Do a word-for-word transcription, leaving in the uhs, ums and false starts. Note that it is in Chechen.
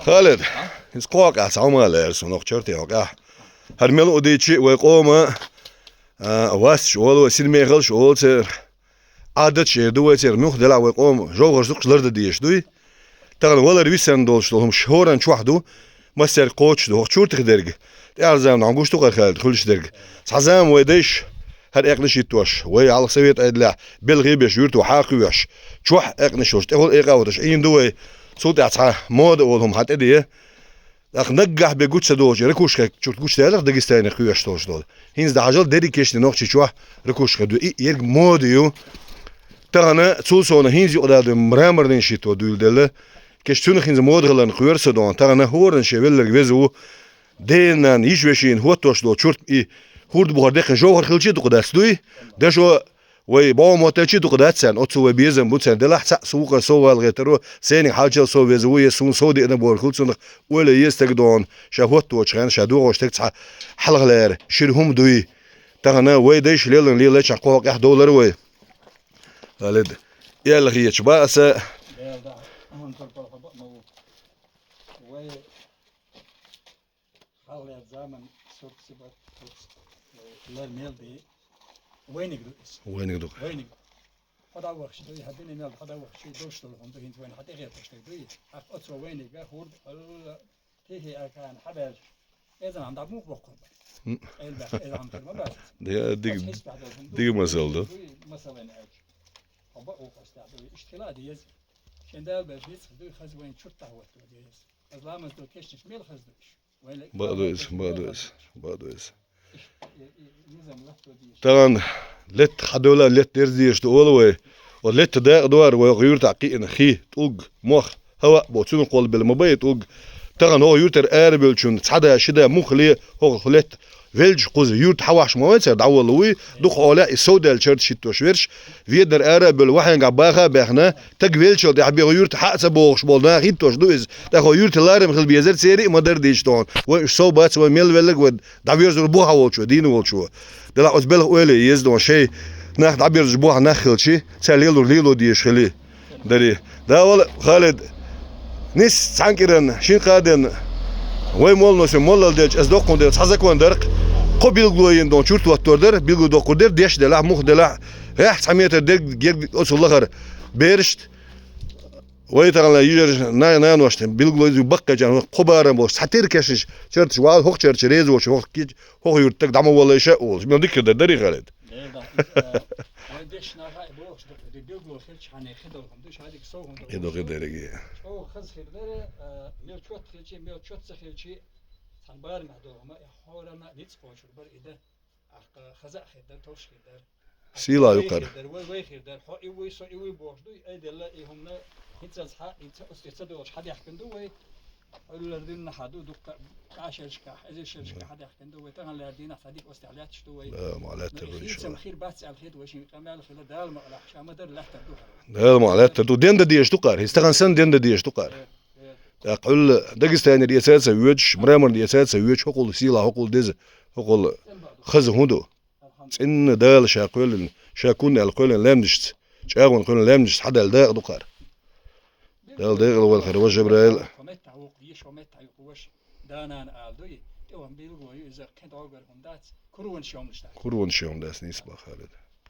Халид, хӀинца кхоъ къаьхьа цхьа хӀума лаьара суна, оха чартий хьо къаьхьа. ХӀара мел а дийчи вай къома, а, васташ олу вай, синмехалш олу церан. Ӏадаташ эр ду вай церан, муьлхха делахь вай къома жовхӀар зукхаш лардан дезаш дуй. Тахана валар висина долуш долу хӀума хӀоранна чохь ду, массаьрга кхочуш ду, хӀокху чуртах дерг. ТӀаьхьарчу заманахь гуш ду-кх хӀара, Халид, хуьлуш дерг. Цхьа зама вай дайша хӀара экънаш хӀиттош, вай хьалха совет Ӏедалехь белхий беш юьрто хьакхоьхьуш, чохь экънаш йолуш, тӀехула экъа а хӀоттош Ӏийна ду вай. Цул тӀаьхьа цхьа мода олу хӀума хьан тӀе де. ТӀаккха наггахь бен гучу ца долчу ракушках чурт гучудаьлларх Дагестане кхоьхьуш долуш долу. ХӀинца дӀахьажал дерриг кешнийн нохчий чохь ракушка ду. И ерг мода ю. Тахана цул совнаха хӀинца юкъадала ду мраморный щит дуьйладелла. Кеш цуьнах хӀинца мода хиларна кхоьру со дона. Тахана хӀоранна шен велларг веза ву. Дена-нана, йиша-вешина хӀоттош долу чурт и хӀорд бухара деккхина жовхӀар хилчий дукха дац дуй? Дашо вай бӀо моттачий дукха дац царна, оццул вай безам бу царна. Делахь цхьаъ сов вукхара сов вала гӀертаро, сайниг хьалчал сов веза ву, я суна сов деана бохург хуьлу цунах, ойла еза стаг дона, ша хӀотточу хенахь, ша догӀуш стаг цхьа хьалхалера, шира хӀума дуй. Тахана вай дайша лелларг лелайчахь кхо къаьхьа довлар вай. Халид, элла хеташ бан аса. Вай хьалхалера заман сурт сибат, э, лар мел бий. Вайниг ду иза. Вайниг ду. Вайниг. Хьо дӀавахча дуй, хьан дуьне мел хьо дӀавахча, долуш долу хӀума ду, хӀинца вайна хьан тӀехеташ стаг дуй. Ахь оцо вайниг, хӀорд, алла, тихий акана хьабаьлча. Эзан хьан дӀа муха боккхур бара? М. Элбаьхна, эзан хьан хир ма бац. Де, диг-, Оцу хьисбахь долу хӀума ду, диг масал ду. Дуй, масалан аьлча. Хьо бакъо къастехь дуй, иштта хила а деза. Шен Дала баьлча ницкъ дуй, хаза вайн чурт тӀехӀотто деза. Хаза ламаз до кешнаш мел хаза ду иш? Бакъду иза, бакъду иза, бакъду иза. Тахана летта хьадевлла, летта дерза дезаш ду олу вай. Оцу летта дакъа дуара вай оха юьртахь кхиъна хи, тӀулг, мох, хӀаваъ бо, цуьнан кхолла белла ма бай тӀулг. Тахана хӀокху юьртара арабевллачунна цхьа да, ши да, муха ле хӀокху летта велча кхуза юьрта хьан вахьаш ма вай цара дӀаволла вуй, дукха олехь и совдаьлла чарташ хӀиттош верш, веданара ара а бевлла, вахьенгахь баха а баьхна, таг веллачул тӀаьхьа бен хӀокху юьрта хьа а ца богӀуш болу нах хӀиттош ду иза. ТӀаккха хӀокху юьрта ларам хила безара церан а ма дара дийча тхуна. Вай уьш сов бац, вай мел велларг вай дӀавоьрзур бу хьан волчо, дийна волчо. Делахь оцу белхан ойла еза дона шайн нах дӀаберзуш бу хьан нах хилчи, цара лелур лело дезаш хили. Дари. Да вала, Халид, нис цхьана кӀиранна, шина кхаа денна, вай моллано со моллал делча, аса доккхун дела цхьа закон дара-кх, кхо билгало йина долу чурт хӀоттор дара, билгало доккхур дара, деш делахь, муха делахь, гӀехь цхьа метр дерг, герг оцу лахара берашта, вай тахана йижарша, на-, наношна, билгало йиза баккхайчарна, кхо барам болуш, цхьа тера кешнаш, чарташ вала, хӀокху чарташ реза воцуш, хӀокху кич-, хӀокху юьртаг дӀа ма воллайша а волуш. Мел дика хир дара, дарий, Халид? Э, да, э, вайн дешнашка и бохуш ду, ди билгало хилча хьан хи долу хӀума ду, шадерг сов хӀума ду. И ду хи дерриге. ЧӀогӀа хаза хир дара, э, мел чот хилчи, мел чот ца хилчи, цхьана барамехь долу хӀума, э, хӀоранна ницкъ кхочур бара и дан. Ахь, э, хаза а хир дара, товш хир дара. Сийла ю кхара. Вай хир дара, вай, вай хир дара, хьо и вуй, со и вуй бохуш ду, и айделла и хӀумана, хӀинцалц хьа, и ца, оцу тӀе ца долуш хьадаьхкина ду вай. Ӏуьллура динна хьа ду, дуккха а шершкахь, эзар шершкахь хьадаьхкина ду вай, тахана лаьара дийнахь цхьа дика оцу тӀехь лаьтташ ду вай. Да, ма лаьттар ду, хӀинца иншалла. Хир бац аьлла хир ду вай шин къамел хила, Дала ма къалахь, ша ма дарра лаьттар ду хьара. Дала ма лаьттар ду, ден дан дезаш ду кхара, хӀинца тахана санна ден дан дезаш ду кхара. Э, э. ТӀаккха Ӏуьлла Дагестанера эца а ца воьдуш, мраморна эца а ца воьдуш, хӀокхул сийла, хӀокхул деза, хӀокхул хаза хӀун ду? ЦӀинна Дала ша кхоьллина, ша кунна аьлла кхоьллина лаьмнашца, чӀагӀонна кхоьллина лаьмнашца хьадаьлла дакъа ду кхара. Дала декъала войла хӀара, ваша Жабраил. Хьо меттахь вукху, йиша хьо меттахь юкъа ваша, да-нана ала дуй, тӀе вахан билгало ю иза, кхин дӀогара хӀума дац, куронаш йомнаш дац. Куронаш йомнаш дац, нийса боху, Халид.